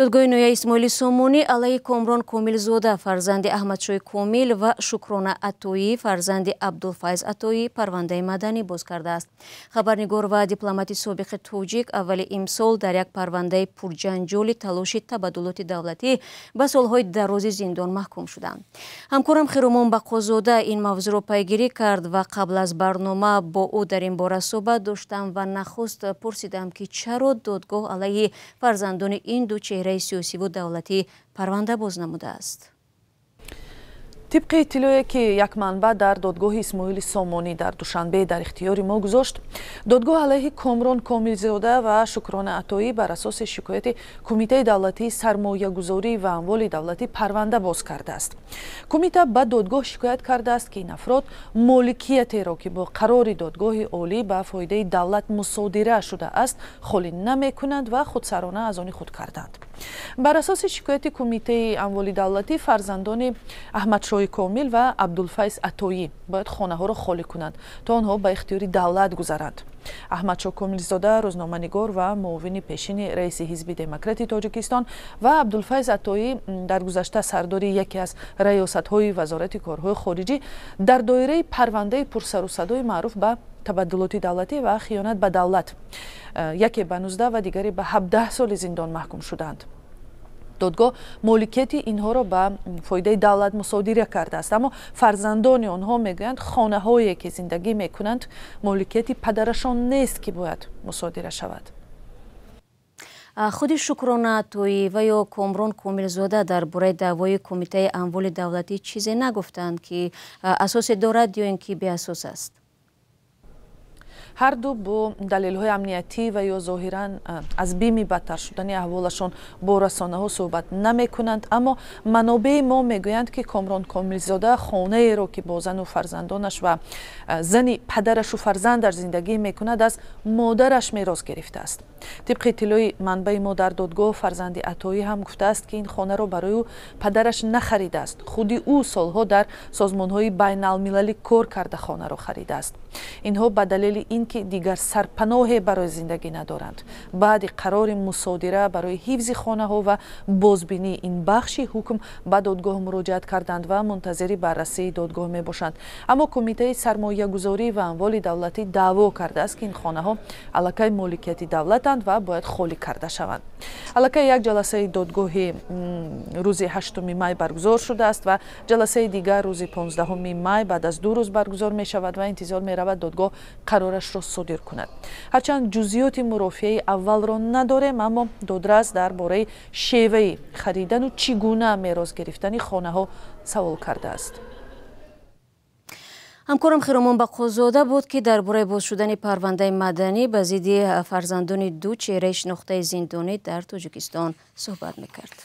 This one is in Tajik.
Додгоҳи ноҳияи Исмоили Сомонӣ алайҳи Комрон Комилзода, фарзанди Аҳмадшоҳи Комил, ва Шукрона Атоӣ, фарзанди Абдулфайз Атоӣ, парвандаи маданӣ боз кардааст. Хабарнигор ва дипломати собиқи тоҷик аввали имсол дар як парвандаи пурҷанҷоли талоши табаддулоти давлатӣ ба солҳои дарози зиндон маҳкум шуданд. Ҳамкорам Хиромон Бақозода ин мавзӯъро пайгирӣ кард ва қабл аз барнома бо ӯ дар ин бора суҳбат доштам ва нахуст пурсидам, ки чаро додгоҳ алайҳи фарзандони ин ду чеҳраи сиёсиву давлатӣ парванда боз намудааст. Тибқи иттилоъе, ки як манбаъ дар додгоҳи Исмоили Сомонӣ дар Душанбе дар ихтиёри мо гузошт, додгоҳ алайҳи Комрон Комилзода ва Шукрона Атоӣ бар асоси шикояти Кумитаи давлатии сармоягузорӣ ва амволи давлатӣ парванда боз кардааст. Кумита ба додгоҳ шикоят кардааст, ки ин афрод моликиятеро, ки бо қарори додгоҳи олӣ ба фоидаи давлат мусодира шудааст, холӣ намекунанд ва худсарона аз они худ карданд. Бар асоси шикояти Кумитаи амволи давлатӣ, фарзандони Аҳмадшоҳи Комил ва Абдулфайз Атоӣ бояд хонаҳоро холӣ кунанд, то онҳо ба ихтиёри давлат гузаранд. Аҳмадшоҳ Комилзода, рӯзноманигор ва муовини пешини раиси Ҳизби демократи Тоҷикистон, ва Абдулфайз Атоӣ, дар гузашта сардори яке аз раёсатҳои Вазорати корҳои хориҷӣ, дар доираи парвандаи пурсарусадои маъруф ба табаддулоти давлатӣ ва хиёнат ба давлат яке ба 19 ва дигаре ба 17 соли зиндон маҳкум шуданд. Додгоҳ моликияти инҳоро ба фоидаи давлат мусодира кардааст, аммо фарзандони онҳо мегӯянд, хонаҳое, ки зиндагӣ мекунанд, моликияти падарашон нест, ки бояд мусодира шавад. Худи Шукрона Атоӣ ва ё Комрон Комилзода дар бораи даъвои Кумитаи амволи давлатӣ чизе нагуфтанд, ки асосе дорад ё ин ки беасос аст? Ҳар ду бо далелҳои амниятӣ ва ё зоҳиран аз бими бадтар шудани аҳволашон бо расонаҳо суҳбат намекунанд, аммо манобеи мо мегӯянд, ки Комрон Комилзода хонаеро, ки бо зану фарзандонаш ва зани падарашу фарзандаш зиндагӣ мекунад, аз модараш мерос гирифтааст. Тибқи иттилои манбаи мо дар додгоҳ, фарзанди Атоӣ ҳам гуфтааст, ки ин хонаро барои ӯ падараш нахаридааст, худи ӯ солҳо дар созмонҳои байналмилалӣ кор карда, хонаро харидааст. Инҳо ба далели ин ки дигар сарпаноҳе барои зиндагӣ надоранд, баъди қарори мусодира барои ҳифзи хонаҳо ва бозбинии ин бахши ҳукм ба додгоҳ муроҷиат карданд ва мунтазири баррасии додгоҳ мебошанд. Аммо Кумитаи сармоягузорӣ ва амволи давлатӣ даъво кардааст, ки ин хонаҳо аллакай моликияти давлатанд ва бояд холӣ карда шаванд. Аллакай як ҷаласаи додгоҳи рӯзи 8 май баргузор шудааст ва ҷаласаи дигар рӯзи 15 май, баъд аз 2 рӯз баргузор мешавад ва интизор меравад, додгоҳ қарорашро содир кунад. Ҳарчанд ҷузъиёти мурофиаи аввалро надорем, аммо додрас дар бораи шеваи харидану чӣ гуна мерос гирифтани хонаҳо савол кардааст. Ҳамкорам Хиромон Бақозода буд, ки дар бораи боз шудани парвандаи маданӣ ба зидди фарзандони ду чеҳраи шинохтаи зиндонӣ дар Тоҷикистон суҳбат мекард.